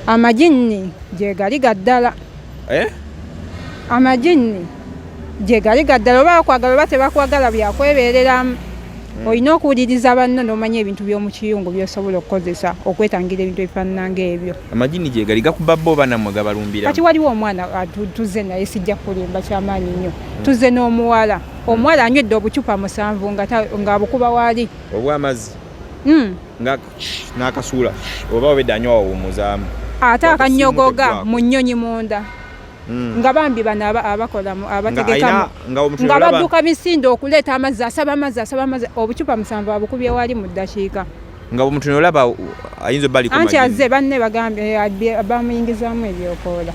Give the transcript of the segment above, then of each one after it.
Amajinni gyegali gaddala. Eh? Amajinni gyegali gaddala, oba bakwagala oba tebakwagala, byakwebeereramu. Olina okuwuliriza banno n'omanya ebintu by'omu kiyungu by'osobola okukozesa okwetangira ebintu ebifaanana ng'ebyo. Amajinni gyegali gakuba bo oba nammwe gabalumbiramu? Kati waliwo omwana tuzze naye, sijja kulimba, kyamaanyi nnyo. Tuzze n'omuwala, omuwala anywedde obucupa 7 ng'abukuba waali. Obw'amazzi? Nga n'akasuula oba obedde anywa wawummuzaamu? Ate akanyogoga mu nnyonyi munda. Nga bambi bano abakola abategeka nga badduka misinde okuleeta amazzi, asaba amazzi, asaba amazzi, obucupa 7 abukubye wali mu ddakiika. Nga omutuno olaba ayinza obba aliko. Anti azze banne bagambye bamuyingizaamu ebyokoola,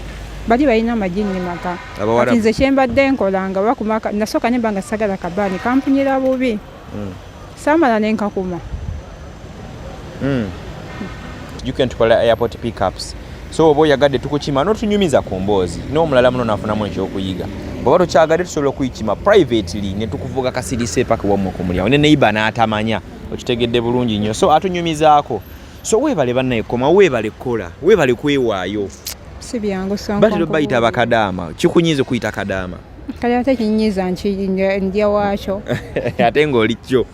bali balina amajinni maka. Kati nze kyembadde nkola nga bakuma, nasooka ne mba nga sagala kabaani kampunyira bubi. Saamala ne nkakuma. You can tukola airport pickups, so oba oyagadde tukukima n'otunyumiza ku mboozi n'omulala muno nafunamu ekyokuyiga. Bw'oba tokyagadde, tusobola okuyikima privately ne tukuvuga kasirise paka wammwe ku mulyango ne neighbor n'atamanya. Okitegedde bulungi nnyo. So atunyumizaako. So weebale bannaye koma, weebale kukola, weebale kwewaayo. Si byangu. Batera bayita abakadaama, kikunyiiza okuyita kadaama? Kale ate kinyiiza ndya waakyo. Ate ng'oli kyo.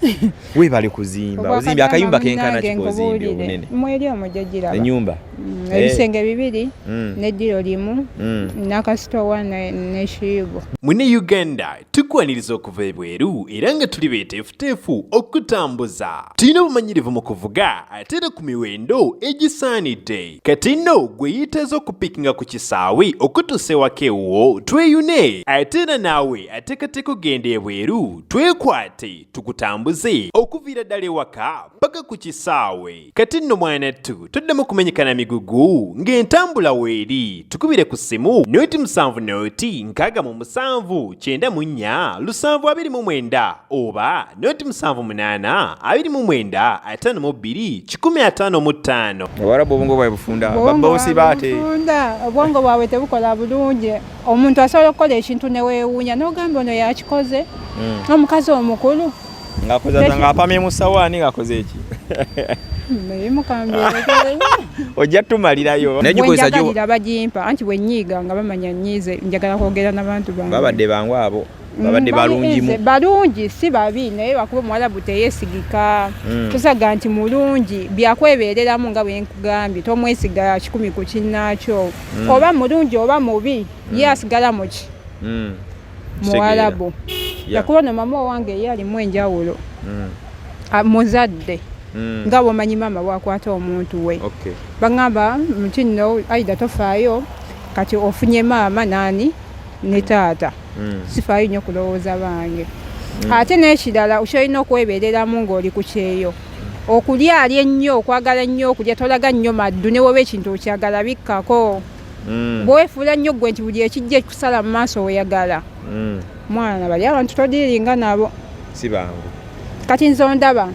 Weebale kuzimba. Ozimbye akayumba kenkana kikozimbye obunene? Mweri omujja giraba. Ennyumba? Ebisenge 2 n'eddiro 1 n'akasitowa n'ekiyigo. Mune Uganda, tukwaniriza okuva ebweru era nga tuli beeteefuteefu okutambuza. Tulina obumanyirivu mu kuvuga ate era ku miwendo egisaanidde. Kati nno gwe yeetaaza okupikinga ku kisaawe okutuusa ewaka ewuwo, tweyune. Ate era naawe ateekateeka okugenda ebweru, twekwate tukutambuze okuviira ddala ewaka paka ku kisaawe. Kati nno mwanattu, toddamu kumenyeka na migugu ng'entambula weeri. Tukubire ku ssimu 0 7 0 67 94 729 oba 0 7 8 29 52 155. Abawarabu obwongo bwabwe bufunda, babosi baate. Bufunda, obwongo bwabwe tebukola bulungi. Omuntu asobola okukola ekintu neweewuunya n'ogamba ono yakikoze, omukazi omukulu. Ng'akoze ng'apamye mu sawaani, ng'akoze eki? Mukambye. Ojja tumalirayo naye gikozesa gyo. Bwenjagalira bagimpa, anti bwenyiiga nga bamanya nyiize, njagala kwogera n'abantu bange. Babadde bangu abo, babadde balungimu. Nze balungi, si babi, naye lwakuba omuwalabu teyeesigika. Tosaga nti mulungi, byakwebeereramu nga bwe nkugambye, tomwesiga 100 ku kinnaakyo. Oba mulungi oba mubi, ye asigala muki? Muwalabu. Yakuba ono mama owange ye alimu enjawulo. Muzadde. Nga bw'omanyi maama bw'akwata omuntu we. Baŋŋamba nti nno Aida tofaayo, kati ofunye maama naani ne taata. Sifaayo nnyo kulowooza bange. Ate n'ekirala kyolina okwebeereramu ng'oli ku kyeyo, okulya alya ennyo, okwagala ennyo okulya, tolaga nnyo maddu. Ne woba ekintu okyagala, bikkako. Bweweefuula nnyo ggwe nti buli ekijja ekusala mu maaso weyagala, mwana bali abantu todiiringa nabo. Si bangu. Kati nze ondaba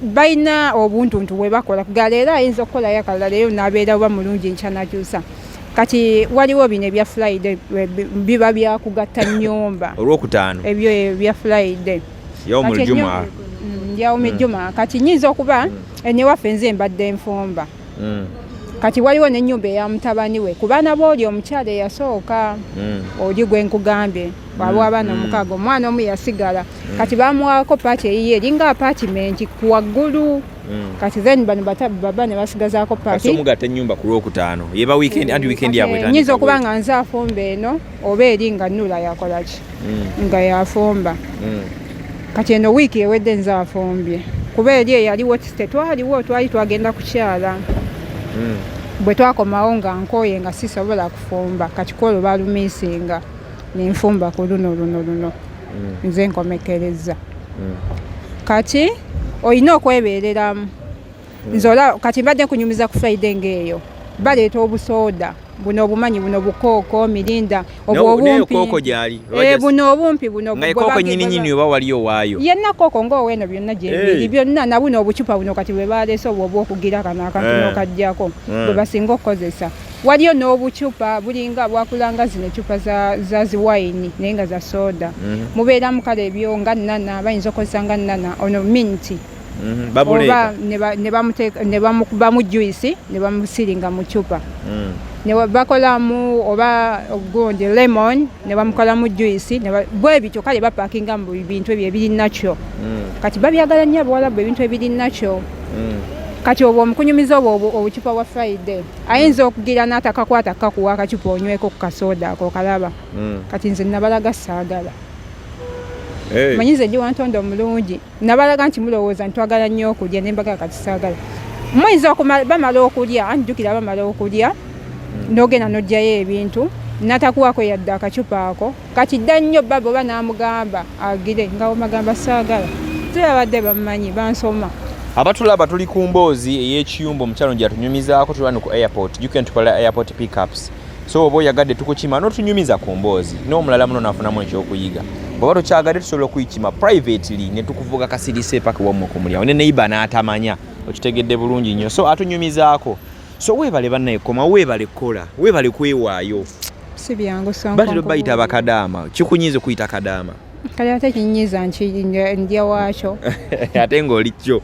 balina obuntuntu bwe bakola kuga leero ayinza okukolayo akalala leero n'abeera oba mulungi, nkya nakyusa. Kati waliwo bino ebya Friday, biba byakugatta nnyumba. Olwokutaano. Ebyo ebya Friday. Yaumul Juma. Yaumul Juma. Kati nyinza okuba newaffe nze mbadde nfumba. Kati waliwo n'ennyumba eya mutabani we ku baana b'oli omukyala eyasooka, oli gwe nkugambye bwaba abaana 6, omwana omu yasigala. Kati bamuwaako part eyiye eringa apartment ku waggulu. Kati then bano baba ne basigazaako part. Kati omugatta ennyumba ku Lwokutaano yeba weekend, anti weekend yabwe etandika. Nyinza okuba nga nze afumba eno oba eri nga Nula yakola ki, nga yafumba. Kati eno wiiki ewedde nze afumbye, kuba eri eyaliwo tetwaliwo, twali twagenda kukyala. Bwe twakomawo nga nkooye, nga sisobola kufumba. Kati kwolwo balumiisinga nenfumba ku luno luno luno. Nze nkomekereza. Kati olina okwebeereramu. Nze ola kati mbadde nkunyumiza ku Friday ng'eyo baleeta obusooda buno, obumanyi buno bukooko mirinda, obwo obumpi. Kooko gyali? Buno obumpi buno. Nga ekooko nyini nyini oba waliyo waayo? Yenna kooko ng'oweeno, byonna gyebiri byonna na buno obucupa buno. Kati bwe baleese obwo obwokugira kano akantu n'okaggyako, bwe basinga okukozesa. Waliyo n'obucupa bulinga bwakulanga zino ecupa za ziwayini naye nga za soda. Mubeeramu kale ebyo nga nana, bayinza okukozesa nga nana ono minti. Oba ne bamukubamu juice ne bamusiringa mu cupa. Ne bakolamu oba gundi lemon ne bamukolamu juice bwe bityo. Kale bapakinga mu bintu ebyo ebiri nakyo. Kati babyagala nnyo abawalabu, ebintu ebiri nakyo. Kati obwo omukunyumiza obwo obucupa bwa Friday, ayinza okugira n'atakakwata kakuwa akacupa onyweko ku kasooda ako kalaba. Kati nze nabalaga saagala. Manyi nze ndi wantondo omulungi. Nabalaga nti mulowooza ntwagala nnyo okulya, ne mbagala kati saagala. Muyinza bamala okulya, anjjukira bamala okulya n'ogenda n'oggyayo ebintu natakuwaako yadde akacupa ako. Kati dda nnyo baba oba n'amugamba agire nga omagamba saagala. Tulabadde bamumanyi bansoma. Abatulaba, tuli ku mboozi ey'ekiyumba omukyalo gye yatunyumizaako. Tuli wano ku airport. Jjukira nti tukola airport pickups, so oba oyagadde tukukima n'otunyumiza ku mboozi n'omulala muno n'afunamu ekyokuyiga. Bw'oba tokyagadde, tusobola okuyikima privately ne tukuvuga kasirise paka wammwe ku mulyango ne neighbor n'atamanya. Okitegedde bulungi nnyo. So atunyumizaako. So weebale bannaye koma, weebale kukola, weebale kwewaayo. Si byangu, sonko. Batera bayita abakadaama. Kikunyiza okuyita kadaama? Kale ate kinyiza ndya waakyo. Ate ng'oli kyo.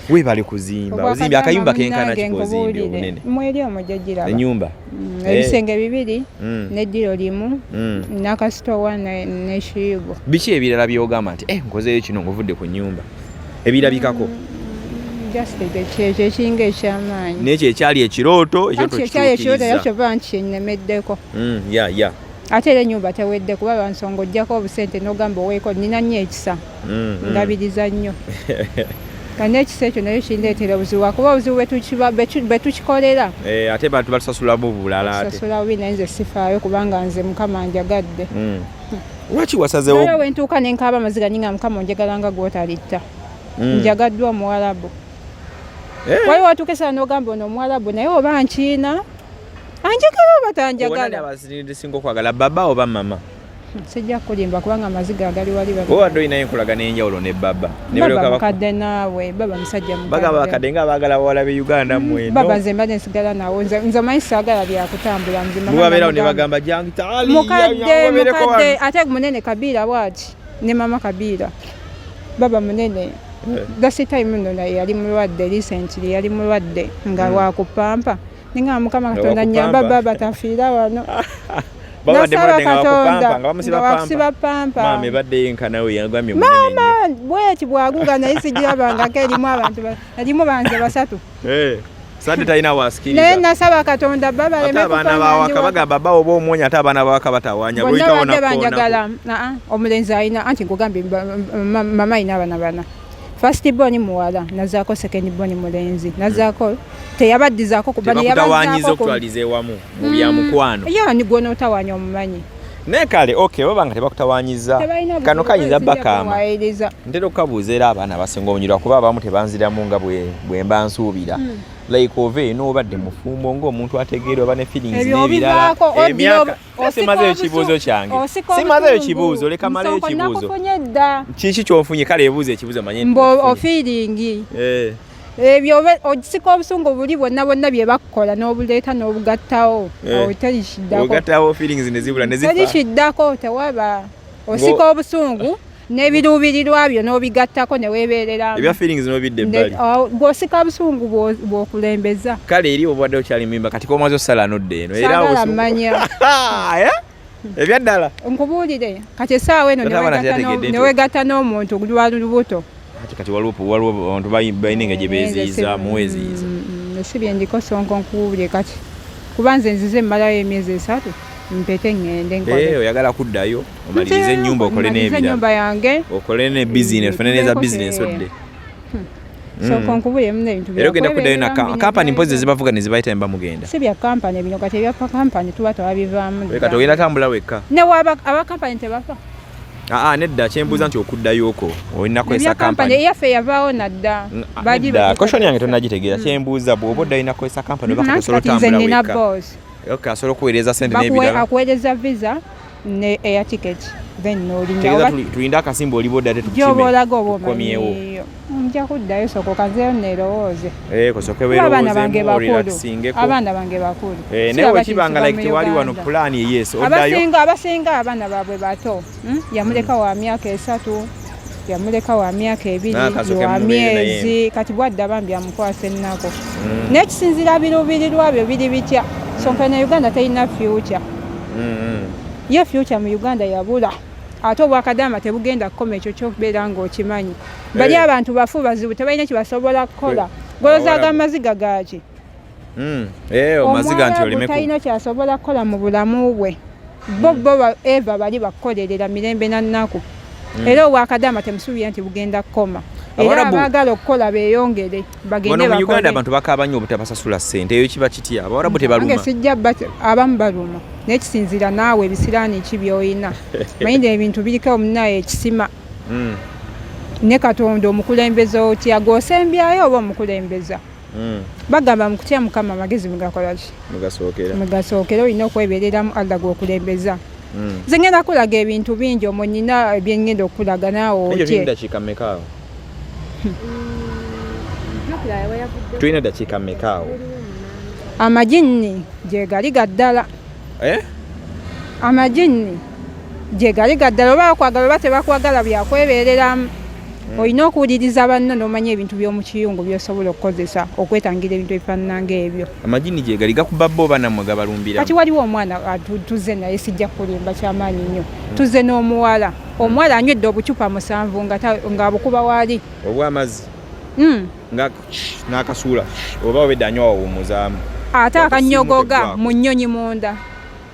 Weebale kuzimba. Ozimbye akayumba kenkana kikozimbye obunene? Mweri omwo gyogiraba. Ennyumba? Ebisenge bibiri n'eddiro limu n'akasitowa n'ekiyigo. Biki ebirala by'ogamba nti eh, nkozeeyo kino ng'ovudde ku nnyumba ebirabikako? Just ekyo ekiringa ekyamaanyi. N'ekyo ekyali ekirooto ekyo? Anti ekyali ekirooto era kyova nti kyennemeddeko. Ya. Ate era ennyumba tewedde, kuba bansonga ojjako obusente n'ogamba oweeko. Nina nnyo ekisa, ndabiriza nnyo. Ka n'ekisa ekyo nayo kindeetera obuzibu, wakuba obuzibu bwe tukikolera. Eh, ate bantu batusasulamu bulala ate. Sasula bubi, naye nze sifaayo kubanga nze Mukama njagadde. Lwaki wasazewo? Era wentuuka ne nkaaba amaziga ninga, Mukama onjagala nga gw'otalitta. Njagaddwa omuwalabu. Waliwo watuuka esaala n'ogamba ono omuwalabu naye oba nkiina anjagala oba tanjagala. Abasinga okwagala, baba oba mama? Sijja kukulimba kubanga amaziga agali wali. Obadde olinayo enkolagana ey'enjawulo ne baba? Ne Baba mukadde naawe, baba musajja bagamba mukadde. Bakadde nga baagala bawala be Uganda mweno. Baba nze mbadde nsigala nawo. Nze omanyi saagala byakutambula nze mama. Mubabeerawo ne Namugamba. bagamba jangu taali. Mukadde, mukadde ate munene, Kabiira bwati ne mama Kabiira. Baba munene. Last time nno naye yali mulwadde, recently yali mulwadde nga wakupampa, ninga Mukama Nga Katonda nyamba wakupampa. baba tafiira wano. Babadde Nasaba mulwadde nga Katonda, bakupampa, nga bamusiba nga pampa. bakusiba pampa. Maama ebadde yenkanawe yagambye munene nnyo. Maama bweti bwaguga, naye sigirabangako erimu abantu erimu banze basatu. Eh, Sande talina Naye wasikiriza. nasaba Katonda baba Ate aleme abaana kufa nga bawaka ndi bagamba bawo oba omwonya, ate abaana bawaka batawaanya. Bonna Luyitawo badde nakkoonako. banjagala. Aa, omulenzi alina, anti nkugambye mama alina abaana bana. First born muwala nazaako, second born mulenzi nazaako, teyabaddizaako kuba Tebakutawaanyiza neyabazaako okutwaliza ewamu mu bya mukwano? Ya, ni gwe n'otawaanya omumanyi. Naye kale okay, baba nga tebakutawaanyiza, Tebalina kano buzibu, kayinza sijja bakaama. kumuwaayiriza. Ntera okukabuuza era abaana abasinga obunyirwa, kuba abamu tebanziramu nga bwe mba nsuubira. Like ova eno obadde mufumbo ng'omuntu ategeera oba ne feelings Ebyo n'ebirala. obivaako, oddira Emyaka osika simazeyo ekibuuzo kyange. Osika Simazeyo obusungu. ekibuuzo, leka maleyo Nsonko ekibuuzo. nakufunye dda. Kiki kyonfunye? Kale ebuuzo ekibuuzo manye nti Mbu ofunye. ofiiringi. Eh, Ebyo osika obusungu buli bwonna bwonna bye bakukola n'obuleeta n'obugattawo. Eh. Awo teri kiddako. Ogattawo feelings ne zibula ne Teri zifa. kiddako, tewaba. Osika obusungu n'ebiruubirirwa byo n'obigattako ne weebeereramu. Ebya feelings n'obidda ebbali. Gw'osika busungu bw'okulembeza. Kale eri obadde okyali mimba, kati komaze osala nodda eno era Saagala obusungu- mmanya. Eh? Ebyaddala. Nkubuulire, kati essaawa eno Ate abaana teyategedde nti- newegatta n'omuntu lwa lubuto. Ate kati waliwo abantu balina engeri gye beeziyiza, muweeziyiza. Si byendiko, sonko nkubuulire kati, kuba nze nzize mmalayo emyezi 3 mpete ŋŋende nkole. Eh, oyagala kuddayo omalirize ennyumba okole Malirize n'ebirala. ennyumba yange. Okole ne business, fune neza Tubeeko business odde. Sooka nkubulire muno ebintu Era ogenda kuddayo na byakwebeereramu. Kampani mpozi zezibavuga ne zibayita ne bamugenda. Si bya kampani bino, kati ebya kampani tuba twabivaamu dda. Kati ogenda tambula wekka? Ne waba aba kampani tebafa. Aa, nedda, kyembuuza nti okuddayo okwo olina Ebya kukozesa kampani kampani? eyaffe yavaawo nadda. Bagi Nedda, question yange tonnagitegeera. Kyembuuza, bw'oba oddayo olina kukozesa kampani oba kati Anti osobola kati nze otambula nina wekka? boss. Okay, asobola okuweereza sente Bakuwe n'ebirala? Akuweereza visa ne air ticket, then n'olinnya. Tegeeza tulinde akasimba oliba odda ate Gy'oba tukime olaga oba tukomyewo. omanyiyo. Nja kuddayo, sooka okanzeeyo neerowooze. Eh, kosooke Kuba abaana bange weerowoozeemu, bakulu. orelaxingeko. Abaana bange bakulu. Eh, naye Siraba wekibanga kinsiba like mu tewali wano Uganda. plan, yes, oddayo. Abasinga abasinga abaana baabwe bato? Yamuleka wa myaka 3. Yamuleka wa myaka 2 wa myezi, kati bwadda bambi amukwasa ennaku. Naye kisinziira biruubirirwa byo biri bitya. So nfe ne Uganda terina future. Ye future mu Uganda yabula, ate obwakadaama tebugenda kukoma. Ekyo kyokubeera ng'okimanyi, bali abantu bafu bazibu, tebalina kyebasobola kukola. Golozaaga amaziga gaaki? Maziga nti oleme talina kyasobola kukola mu bulamu bwe. Bo bo eva bali bakukolerera mirembe na nnaku. Era obwakadaama temusuubira nti bugenda kukoma, era abaagala okukola beeyongere bagende. Mu Uganda abantu bakaaba nnyo obutabasasula ssente. Eyo kiba kitya? Abawarabu tebaluma? Sijja, abamu baluma, naye kisinziira naawe ebisiraani ki by'olina. Manyire ebintu biriko omunaye ekisima ne Katonda omukulembeza otya, gw'osembyayo oba omukulembeza. Bagamba mu kutya Mukama amagezi mugakolaki? Mugasookera. Olina okwebereramu, Allah gwokulembeza. Nze ngenda kulaga ebintu bingi omwo, nina byengenda okulaga naawe otye. Tulina dakiika mmeka awo? Amajinni gyegali gaddala. Eh? Amajinni gyegali gaddala, oba bakwagala oba tebakwagala, byakwebereramu. Olina okuwuliriza banno n'omanya ebintu by'omu kiyungu by'osobola okukozesa okwetangira ebintu ebifaanana ng'ebyo. Amajinni gyegali gakuba bo oba nammwe gabalumbira? Kati waliwo omwana tuzze naye, sijja kulimba, kyamaanyi nnyo. Tuzze n'omuwala, omuwala anywedde obucupa 7 ng'abukuba waali. Obwamazzi nga n'akasuula, oba obedde anywa wawummuzaamu? Ate akanyogoga mu nnyonyi munda.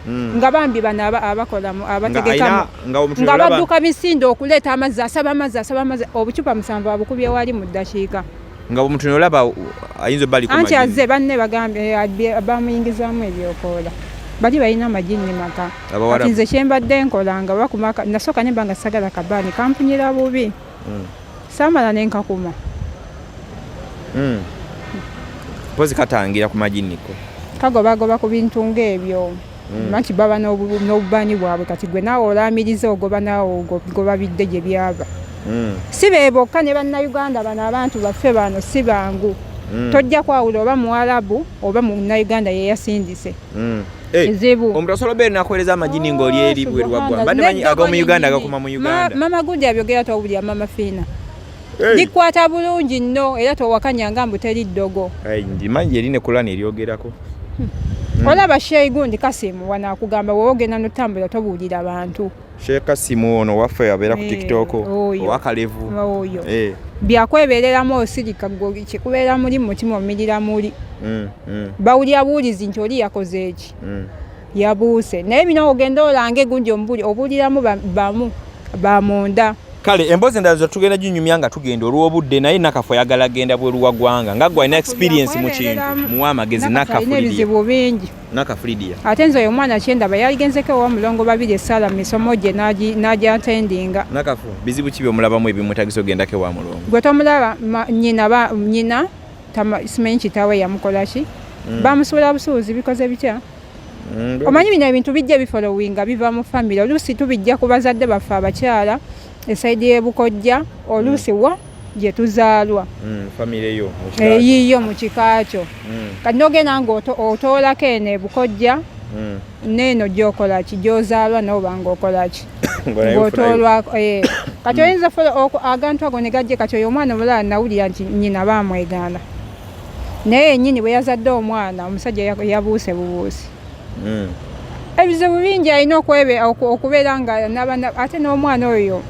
Nga bambi bano abakola abategeka nga badduka misinde okuleeta amazzi, asaba amazzi, asaba amazzi. Obucupa 7 abukubye wali mu ddakiika. Nga omuntu olaba ayinza obba aliko. Anti azze banne bagambye bamuyingizaamu ebyokoola, bali balina amajinni maka. Kati nze kyembadde nkola nga bakuma, nasooka nemba nga sagala kabaani kampunyira bubi, saamala nenkakuma. Mpozi katangira ku majinniko? Kagobagoba ku bintu ng'ebyo, anti baba n'obubaani bwabwe. Kati gwe naawe olaamiriza ogoba, naawe ogoba bidde gye byava. Si be bokka, ne Bannayuganda bano, abantu baffe bano si bangu. Tojja kwawula oba Muwarabu oba Munnayuganda yeyasindise. Kizibu. Omuntu asobola obeera nakuweereza amajini ng'oli eri bweru wa ggwanga? Mbadde manyi ag'omu Uganda gakoma mu Uganda. Mama gundi abyogera, towulira Mama Fiina? Likwata bulungi nno, era towakanyanga mbu teri ddogo. Ndimanyi eri ne Kulani eryogerako. Olaba Sheikh gundi Kasimu wano akugamba wowe ogenda notambula tobuulira bantu. Sheikh Kasimu ono waffe abeera ku TikTok, owakalevu? Oyo byakwebereramu, osirika gwe kikubeera muli mutima omirira muli. Bawulira buwulizi nti oli yakoze eki, yabuuse, naye bino ogenda olange gundi omubuli obuuliramu bamu bamunda. Kale emboozi endala zo tugenda ginyumya nga tugenda olw'obudde, naye Nakafu ayagala genda bweru wa ggwanga, nga gwe alina experience mu kintu, muwe amagezi. Nakafu ebizibu bingi. Nakafu Lydia. Ate nze oyo omwana kyendaba yaligenzeko ewa Mulongo babiri essaala mu misomo gye n'agyatendinga. Nakafu bizibu ki byomulabamu ebimutagisa ogendako ewa Mulongo? Gwe tomulaba nyina, nyina simanyi kitaawe yamukola ki, bamusuula busuuzi, bikoze bitya? Omanyi bino ebintu bijja bifollowinga, biva mu famire. Oluusi tubijja ku bazadde baffe abakyala e side y'ebukojja, oluusi wa gye tuzaalwa. Eyiyo mu kika kyo. Kati nogenda nga otoolako eno ebukojja neeno gyokola ki, gyozaalwa, noba nga okola ki, ng'otoolwako. Kati oyinza agantu ago ne gajje. Kati oyo omwana omulala nawulira nti nnyina baamwegaana, naye yennyini bwe yazadde omwana omusajja yabuuse bubuusi. Ebizibu bingi, alina okubeera nga ate n'omwana oyo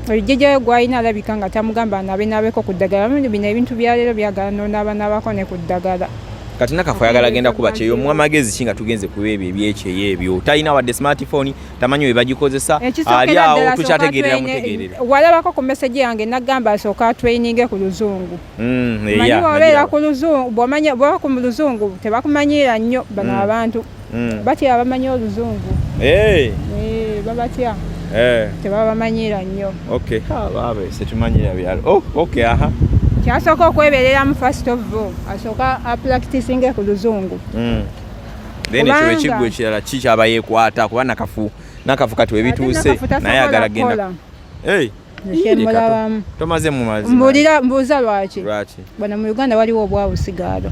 jjajjawe gwalina alabika nga tamugamba anaabe naabeko ku ddagala. Bino ebintu byaleero byagala nonaaba naabako ne ku ddagala. Kati Nakafu ayagala genda kuba kyeyo, omuwa magezi ki nga tugenze kuba ebyo ebyekyeyo ebyo? Talina wadde smartphone, tamanyi we bagikozesa, ali awo tukyategeerera mutegeerera. Walabako ku message yange nagamba asooka atraininge ku luzungu. Manyi bw'obeera ku luzungu, bw'omanya bw'oba ku luzungu tebakumanyiira nnyo bano abantu. Batya abamanyi oluzungu, babatya, tebabamanyiira nnyo. Setumanyira byalo. Oh, okay, aha. Kyasooka okwebereramu, first of all asooka apracticinge ku luzungu. Then ekyo ekiggwa ekirala ki kyaba yeekwata? Kuba Nakafu, Nakafu kati webituuse naye agala genda. Kyemulabamu. Tomaze mu mazima. Mbulira, mbuuza lwaki. Lwaki? Bano mu Uganda waliwo obwabusigaalo.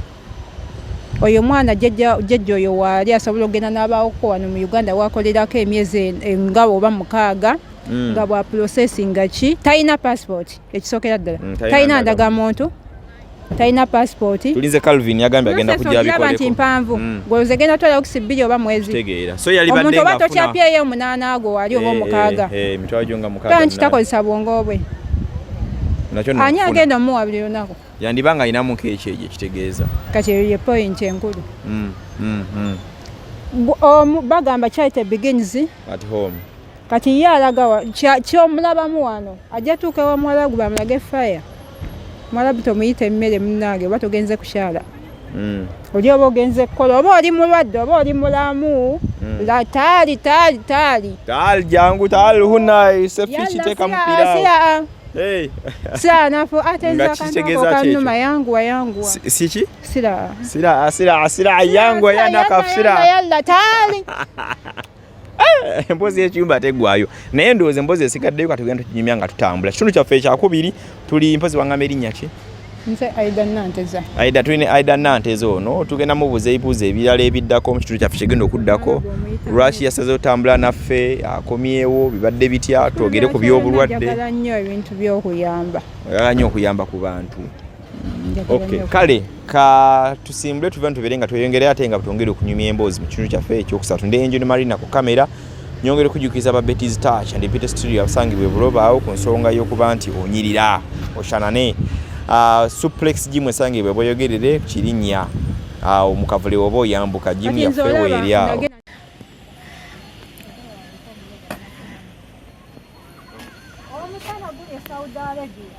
Oyo omwana jjajja oyo waali asobola okugenda n'abaawoko wano mu Uganda wakolerako emyezi nga oba 6. Nga bwa processinga ki, talina passport ekisookera ddala. Talina ndagamuntu, talina passport. Tulinze Calvin, yagambye agenda Process kujja ogiraba nti abikoleko. mpanvu. Gwe genda twala weeks 2 oba mwezi. Kitegeera, so yalibadde Omuntu oba ng'afuna- tokyapyeyo omunaana ago wali oba omukaaga. Emitwalo gyo nga mukaaga Tola nti munaana. takozesa bwongo bwe. Nakyo nno Ani okufuna. agenda omuwa buli lunaku? Yandiba nga alinamu keekyejo ekitegeeza. Kati eyo ye point enkulu. Bagamba charity begins At home. Kati ye alaga kyomulabamu wano, ajja tuuka ewa muwalabu bamulage fire. Muwalabu tomuyita emmere munnange, oba togenze kukyala. Oli oba ogenze kukola, oba oli mulwadde, oba oli mulamu. La taali taali taali. Taal jangu taal huna sefichi Yalla, teka sira, mpira. sira. Hey. Sira nafu ate Nga nze akantu kitegeeza ako ki ekyo? kannuma, yanguwa yanguwa. Siki? Sira. Sira sira sira yangu Sira, yana yalla, kafsira. yalla, yalla taali. Emboozi y'ekiyumba teggwayo, naye ndowooza emboozi esigaddeyo katugenda tukinyumya nga tutambula. Kitundu kyaffe ekyakubiri tuli mpozi wangamba erinnya ki? Nze Aida Nanteza. Aida, tulina Aida Nanteza ono, tugenda mubuuza ebibuuzo ebirala ebiddako mu kitundu kyaffe kyegenda okuddako. Lwaki yasaze otambula naffe, akomyewo bibadde bitya, twogere ku by'obulwadde. Njagala nnyo ebintu by'okuyamba. Oyagala nnyo okuyamba ku bantu. Njagala Okay, nnyo. Kale ka tusimbule tuve tubeere nga tweyongerayo ate nga twongere okunyumya emboozi mu kitundu kyaffe ekyokusatu. Ndi Angel Marina ku kamera, nyongere okujjukiza ba Betty's Touch and Peter Studio abasangibwa e Buloba awo ku nsonga y'okuba nti onyirira oshanane. Suplex Gym esangibwa e Bweyogerere ku Kirinnya awo mu kavule oba oyambuka gym Kati nze yaffe olaba weeri awo. Omusana guli e Saudi Arabia.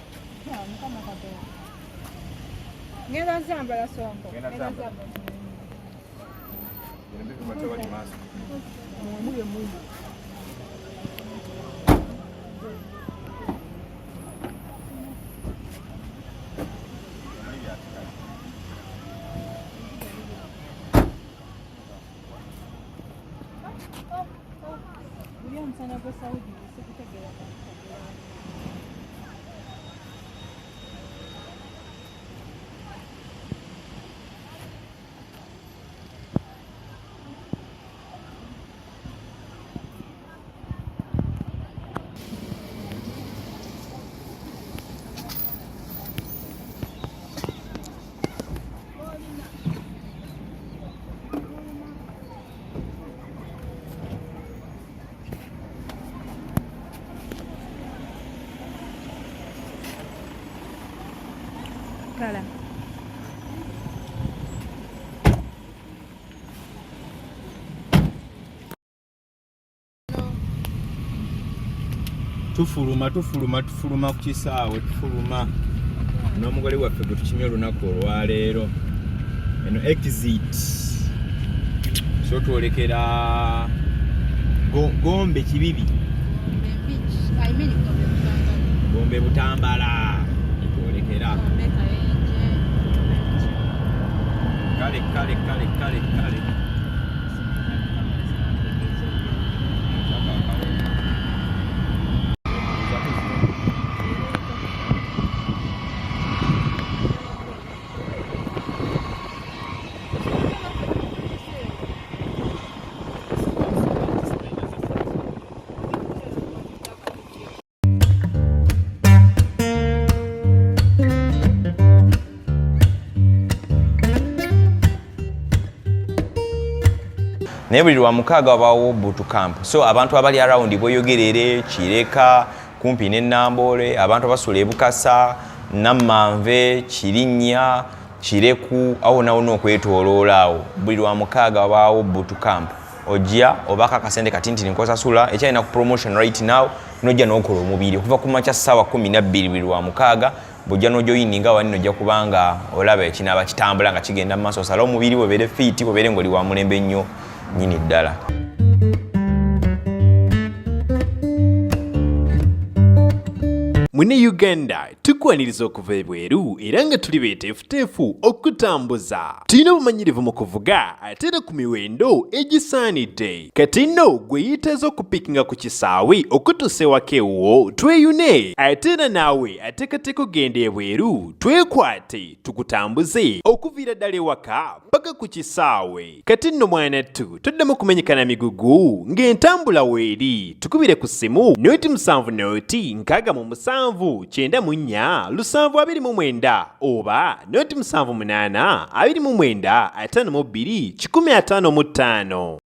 Ya, Mukama Katonda. Ngenda zambala sonko. Ngenda Ngenda zambala. zambala. Guli omusana gwe Saudi sikutegeera. Kala. Tufuluma tufuluma tufuluma ku kisaawe, tufuluma n'omugole waffe gwe tukimye olunaku olwaleero. Eno exit, so twolekera Gombe Kibibi, Gombe Butambala twolekera. Kale kale kale kale kale. Naye buli lwa mukaaga wabaawo boot camp, so abantu abali around Bweyogerere, Kireka, kumpi ne Namboole, abantu abasula e Bukasa, Nammanve, Kirinnya, Kireku, awo nawona okwetooloola awo, buli lwa mukaaga wabaawo boot camp. Ojja obaako akasente katintini nkosasula ekyalina ku promotion right now, nojja n'okola omubiri okuva ku makya ssaawa 12 buli lwa mukaaga. Bw'ojja n'ojoyininga wano ojja kubanga olaba ekinaaba kitambula nga kigenda mu maaso, osale omubiri webeere fiiti, webeere ng'oli wa mulembe nnyo nnyini ddala. Munnayuganda tukwaniriza okuva ebweru era nga tuli beeteefuteefu okutambuza. Tulina obumanyirivu mu kuvuga ate era ku miwendo egisaanidde. Kati nno gwe yeetaaza okupiikinga ku kisaawe okutuusa ewaka ewuwo tweyune ate era naawe ateekateeka okugenda ebweru twekwate tukutambuze okuviira ddala ewaka paka ku kisaawe. Kati nno mwanattu toddamu kumenyeka na migugu ng'entambula weeri. Tukubire ku ssimu noti 7 noti 67 94 729 oba noti 7 8 29 52 155.